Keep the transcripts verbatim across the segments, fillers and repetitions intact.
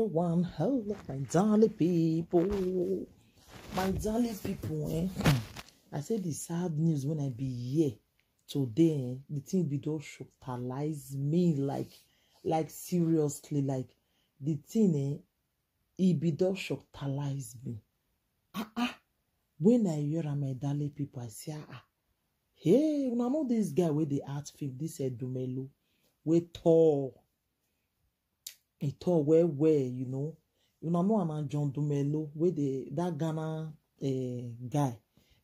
One hello, my darling people. My darling people, eh? I say the sad news when I be here today, eh? The thing be don shocktalize me, like, like, seriously, like, the thing, eh? E be don shocktalize me. Ah ah. When I hear am, my darling people, I say, ah ah. Hey, una know this guy wey dey act film, this Edumelo, wey tall. He tall well well, you know. Una know am, na John Dumelo, wey dey, that Ghana, eh, guy,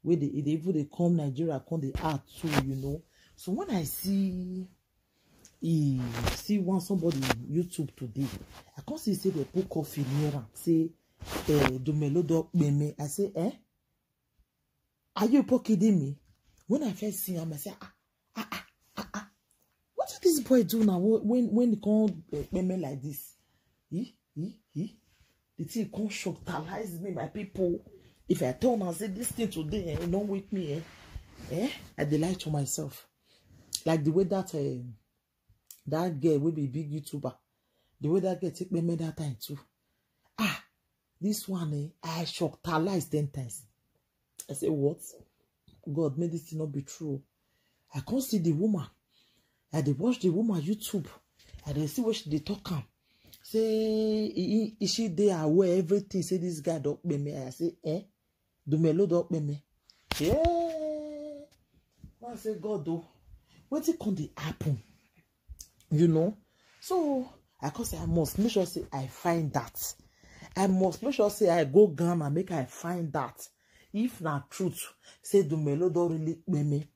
wey dey, e dey even dey come Nigeria, come dey act too, you know. So when I see, e see one somebody YouTube today, I come see say they put coffin near am, say, eh, Dumelo don kpeme. I say, eh? Are you people kidding me? When I first see am, I say, ah ah ah ah ah. What did this boy do now? When when he come, eh, kpeme like this? He he he. The thing come shocktalize me, my people. If I tell una say this thing today, eh, e no wake me, eh? Eh? I dey lie to myself. Like the way that, eh, that girl wey be big YouTuber, the way that girl take kpeme that time too. Ah, this one, eh, I shocktalize ten times. I say, what? God, make this thing not be true. I can't see the woman. I dey watch the woman YouTube. I dey see what she dey talk am. Say, i- i- is she dey aware everything? Say this guy don kpeme. I say, eh? Dumelo don kpeme. Yeah. I say, God, oh, wetin come dey happen? You know? So I come say, I must make sure say I find that. I must make sure say I go Ghana, make I find that. If na truth, say Dumelo don really kpeme.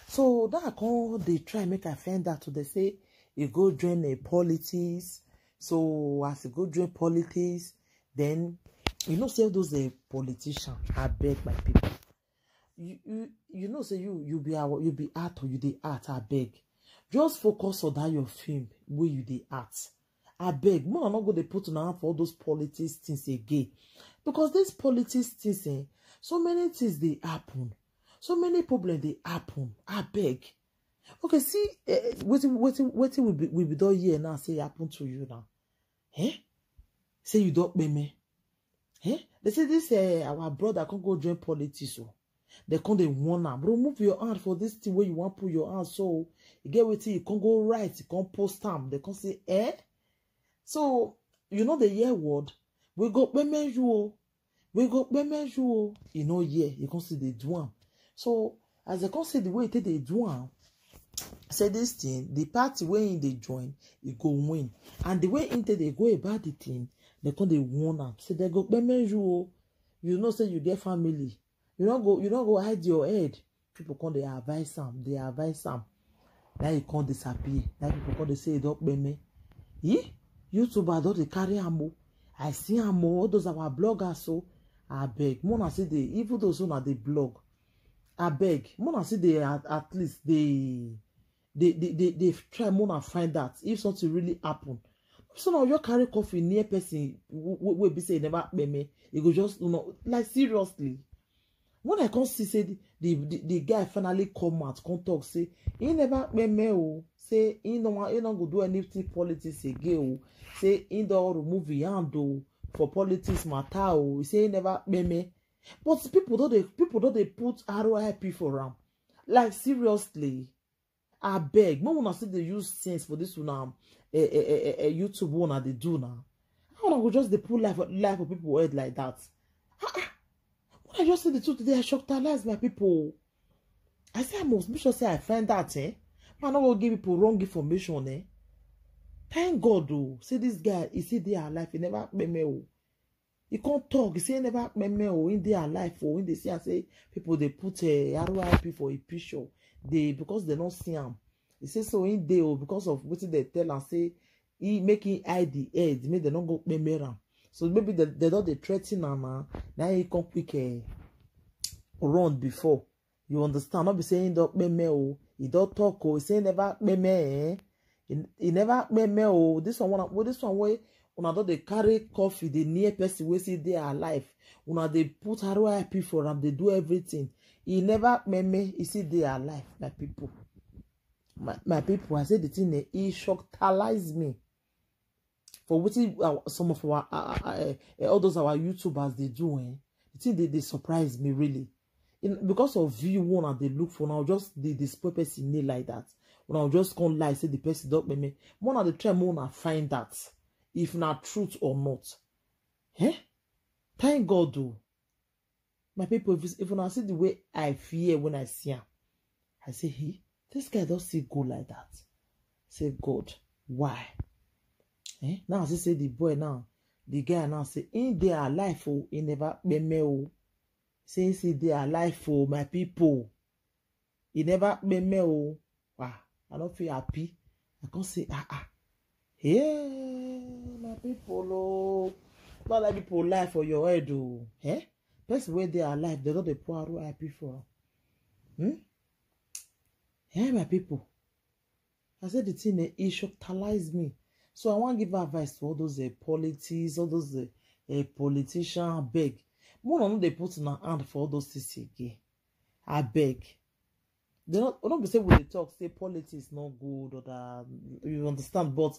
So that I come dey try make I find that. So they say e go join a politics. So as e go join politics, then you know say those, eh, politicians, I beg, my people. You, you, you know say you, you be our, you be actor, you dey act, I beg. Just focus on that your film wey you dey act. I beg, make una no go dey put una hand for all those politics things again. Because these politics things, eh, so many things dey happen. So many problems dey happen. I beg. Okay, see, eh, wetin, wetin, wetin we be, we be don hear now say happen to you now. Eh? Say you don kpeme. Eh? They say this, eh, our brother come go join politics. Oh. They come dey warn am, remove your hand for this thing where you want put your hand. So you get wetin you come go write, you come post am. They come say, eh? So you know the year word. We go kpeme you. Oh. We go kpeme you. Oh. You know, yeah, you come see they do am. So as they come see the way they, they do am, say this thing, the party wey he dey join, he go win. And the way he take dey go about the thing, they come dey warn am. Say they go kpeme you. Oh. You know say you get family. You don't go, you don't go hide your head. People come dey advise am, they advise am. Now he come disappear. Now people come dey say he don kpeme. He? YouTuber don dey carry am o. I see am o. All those our bloggers so. I beg. Mona see the, even those who na dey blog. I beg. Mona see the, at, at least they, they, they, they, they try mona find that if something really happen. So now you carry coffee near person wey be say never kpeme. You go just, you know, like, seriously. When I come see say the, the, the, the guy finally come out, come talk say he never kpeme o. Say he no wan, he no go do anything politics again o. Say he don remove him hand o for politics matter o. He say he never kpeme. But people don dey, people don dey put R I P for am. Like, seriously. I beg, make una still dey use sense for this una, eh, eh, eh, eh, eh, YouTube wey una dey do now. How una go just dey put life, life for people head like that? Ah, ah. When I just see the truth today, I shocktalize, my people. I say I must make sure say I find that, eh? Man, I no go give people wrong information, eh? Thank God, oh. See this guy, he see dey alive, he never kpeme o. He come talk, he say he never kpeme o, he dey alive o, he dey see and say people dey put, eh, R I P for a picture. They, because they don't see am. He say so he dey o, because of wetin they tell am say he make him hide the head, make they no go kpeme am. So maybe they, they don dey threaten am now. Now he come quick, eh, run before. You understand? Not be saying he don kpeme o. He don talk o. He say he never kpeme, eh? He, he never kpeme o. This one, una, well, this one wey una don dey carry coffee, the near person wey see dey alive. Una dey put R I P for am, dey do everything. He never kpeme, he see dey alive, my people. My, my people, I say the thing, eh, he shocktalize me. for wetin our, some of our uh, uh, uh, uh, all those our YouTubers dey do, eh? The thing dey dey surprise me really. In, because of view one I dey look for now, just dey dey spoil person name like that. When I just come lie say the person don pay me, when I dey try make una find that if na truth or not. Eh? Thank God o. My people, if, if una see the way I fear when I see am, I say, hey, this guy don still go like that. Say, God, why? Eh? Now I see say the boy now, the guy now say, in dey alive o, he never peme o. Say he dey alive o, my people. He never peme o. Wow, I don't feel happy. I can't say, ah, ah. Hey, my people, oh. Not let people lie for your head, oh. Eh? Person where they are alive, they don't dey pour R I P for. Hmm? Hey, my people. I said the thing, eh, it shockalize me. So I want to give advice to all those uh, politics, all those uh, uh, politicians, I beg. More on they put in hand for all those things again. I beg. They not, not be say we dey talk, say politics not good or that, you understand, but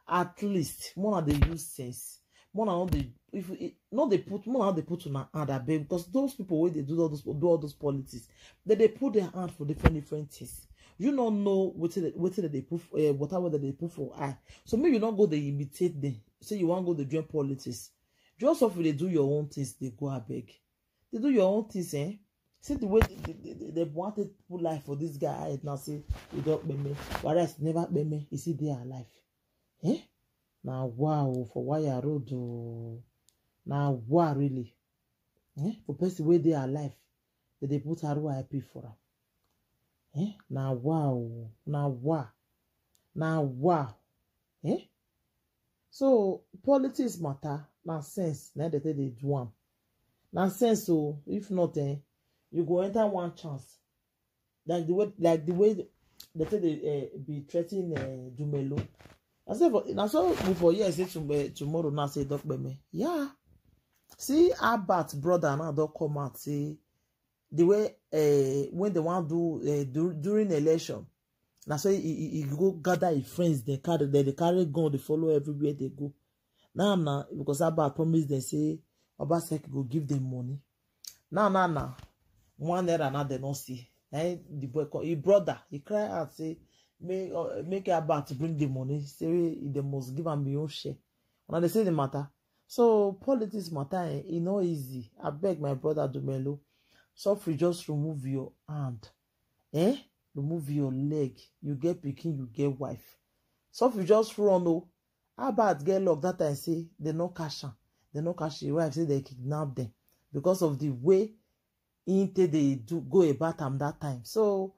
at least more na dey use sense. More na not dey, if it, not dey put, more na dey put una hand, I beg, because those people wey dey do all those, do all those politics, they dey put their hand for different, different things. You no know wetin they, wetin they dey put for, uh, water wey they dey put for eye. So make you no go dey imitate them. Say you wan go dey join politics. Just off dey do your own things, dey go, I beg. Dey do your own things, eh? See the way they, they, they, they want to put life for this guy head now, say, he don peme. Whereas never peme, he still dey alive. Eh? Na wow for wire road o. Na wow really. Eh? For person wey dey alive, they dey put R I P for am. Eh? Na wow o. Na wow. Na wow. Eh? So politics matter, na sense na they take dey do am. Na sense o, if not, eh, you go enter one chance. Like the way, like the way they take dey uh, be threatening uh, Dumelo. I say for, na so we for here say to, uh, tomorrow now say don peme. Yeah. See Albert brother now don come out say the way uh, when they want do uh, do during election, na so he, he, he go gather his friends, they carry, they, they carry gun, they follow everywhere they go. Now, now, because Albert promised them say Obaseki go give them money. Now, now, now, one naira now they don't see. Eh, the boy, call, his brother, he cry out say, make uh, make Albert bring the money. Say they must give am your share. Now they say the matter. So politics matter, eh, e no easy. I beg my brother Dumelo, suffer, just remove your hand. Eh? Remove your leg. You get pikin, you get wife. Suffer, just run o. Albert get luck that time say they no catch am. They no catch his wife, say they kidnap them because of the way he take dey do go about am that time. So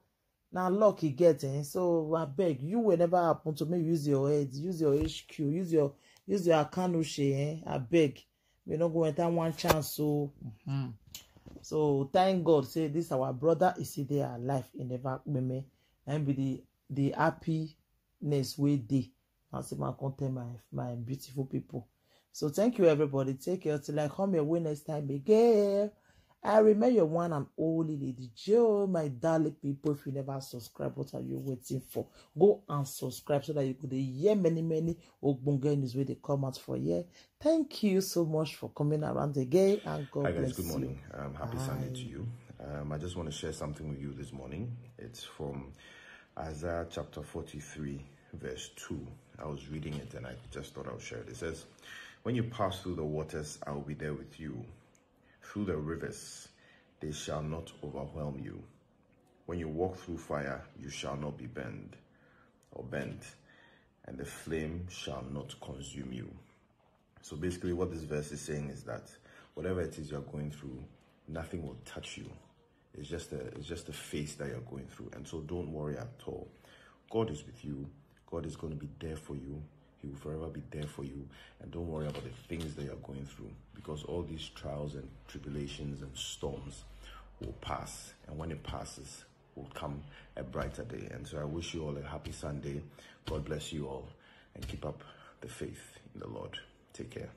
na luck he get, eh? So I beg you, whenever happen to me, use your head, use your H Q, use your use your Akanuche, eh? I beg. We no go enter one chance, so mm-hmm. So thank God say this our brother is still there alive. He never peme. And be the the happiness wey dey. I say my come tell my my beautiful people. So thank you everybody. Take care till I come your way next time again. I remain your one and only Lady Joe, my darling people. If you never subscribe, what are you waiting for? Go and subscribe so that you could hear many, many ogbonge news wey dey come out for here. Thank you so much for coming around again, and God Hi guys, bless good you. Morning. Um, happy Sunday to Bye. You. Um, I just want to share something with you this morning. It's from Isaiah chapter forty-three, verse two. I was reading it and I just thought I would share it. It says, when you pass through the waters, I will be there with you. Through the rivers, they shall not overwhelm you. When you walk through fire, you shall not be burned or burnt, and the flame shall not consume you. So basically, what this verse is saying is that whatever it is you're going through, nothing will touch you. It's just a, it's just a phase that you're going through, and so don't worry at all. God is with you. God is going to be there for you. He will forever be there for you, and don't worry about the things that you're going through, because all these trials and tribulations and storms will pass, and when it passes, will come a brighter day. And so I wish you all a happy Sunday. God bless you all, and keep up the faith in the Lord. Take care.